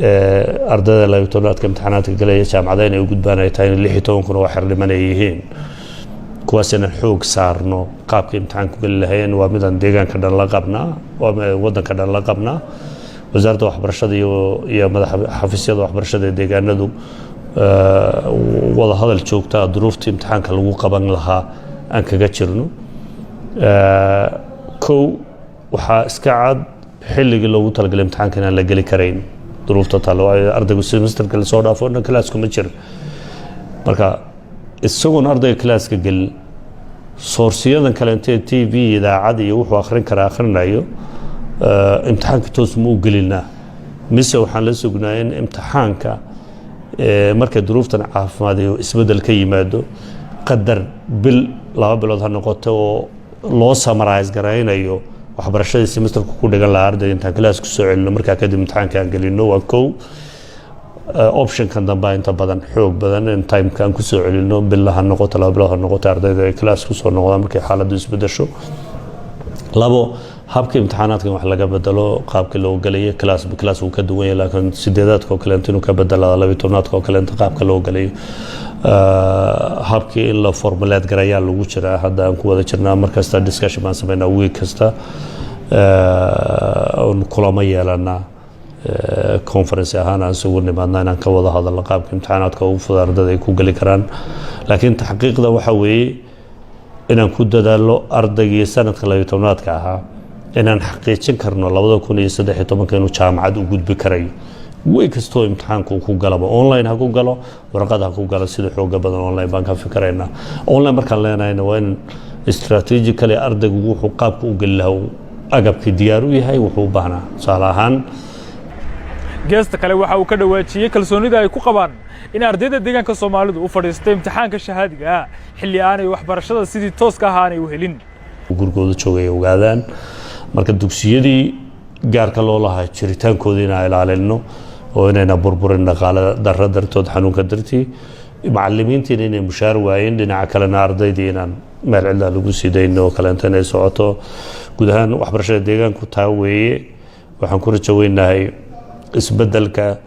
Ardayda 12aadka imtixaanaadka galaya, jaamacada inay u gudbaan ay tahay, 16 kun oo xerdhiman ay yihiin, kuwaas inaan xoog saarno qaabka imtixaanku geli lahayeen waa midaan deegaanka dhan la qabnaa, waa waddanka dhan la qabnaa. Wasaaradda waxbarashada iyo madaxa xafiisyada waxbarashada ee deegaanadu wada hadal joogtaa duruufta imtixaanka lagu qaban lahaa aan kaga jirno. Kow, waxaa iska cad xilligii loogu talagalay imtixaanka inaan la geli karayn duruufta taalo, waayo ardaygu semesterka lasoo dhaafo dhan class kuma jira. Marka isagoon ardayga classka gelin, sourceyadan kale intee TV, idaacad iyo wuxuu akhrin karaa akhrinayo, imtixaanka toos ma u gelinaa mise waxaan la sugnaa in imtixaanka markay duruuftan caafimaad iyo isbeddel ka yimaado, qadar bil, 2 bilood ha noqoto, oo loo summarise garaynayo waxbarashadii semesterka ku dhigan lahaa ardayga, intaan class ku soo celino, markaa kadib imtixaanka aan gelino? Waa kow. Optionkan dambe inta badan xoog badan, in timeka aan kusoo celino, bil ha noqoto, 2 bilood ha noqoto, ardayda ay class kusoo noqdaan markay xaaladdu isbedesho. Labo, habka imtixaanaadkan wax laga bedelo, qaabka loo gelayo class class wuu ka duwan yahay, laakiin sideedaadka oo kaleento inuu ka bedelada, 12aadka oo kaleento qaabka loo gelayo, habkii in la formulate garayaa lagu jiraa. Hadda aan ku wada jirnaa, mar kasta discussion baan sameynaa, week kasta oon kulamo yeelanaa, conference ahaan aan isugu nimaadna inaan ka wada hadalno qaabka imtixaanaadka ugu fudud ardada ay ku geli karaan. Laakiin taxqiiqda waxa weeye inaan ku dadaallo ardaygii sanadka 12aadka ahaa inaan xaqiijin karno 2013-ka inuu jaamacad u gudbi karayo, way kastoo imtixaanku uu ku galaba, online ha ku galo, warqad ha ku galo. Sida xooga badan online baan ka fikiraynaa. Online markaan leenahayna waa in strategically ardaygu wuxuu qaabka u geli lahaa uu agabkii diyaar u yahay, wuxuu u baahnaa tusaale ahaan. Geesta kale, waxa uu ka dhawaajiyey kalsoonida ay ku qabaan in ardayda deegaanka Soomaalidu u fadhiistay imtixaanka shahaadiga ah xilli aanay waxbarashada sidii tooska ah aanay u helin. Gurigooda joogay ogaadaan. Marka dugsiyadii gaarka loo lahaa jiritaankooda inaan ilaalino oo inayna burburin dhaqaale darro dartood, xanuunka dartii, macalimiintiina inay mushaar waayeen, dhinaca kalena ardaydii inaan meel cidlaa lagu sii dayno oo kaleento inay socoto. Guud ahaan waxbarashada deegaanku taa weeye. Waxaan ku rajo weynahay isbeddelka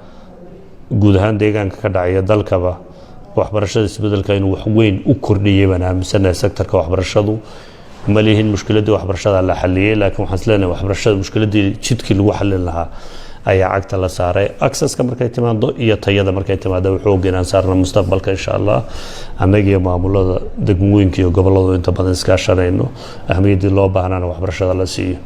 guud ahaan deegaanka ka dhacaya, dalkaba waxbarashada isbeddelka inuu wax weyn u kordhiyey baan aaminsanahay. Sectorka waxbarashadu ma lihin mushkiladdii waxbarashada la xaliyey, laakiin waxaan isleenahay waxbarashada mushkiladdii jidkii lagu xalin lahaa ayaa cagta la saaray, accesska markay timaado iyo tayada markay timaado xoog inaan saarno mustaqbalka, insha Allah, annaga iyo maamulada degmooyinka iyo gobolladu inta badan iskaashanayno, ahmiyaddii loo baahnana waxbarashada la siiyo.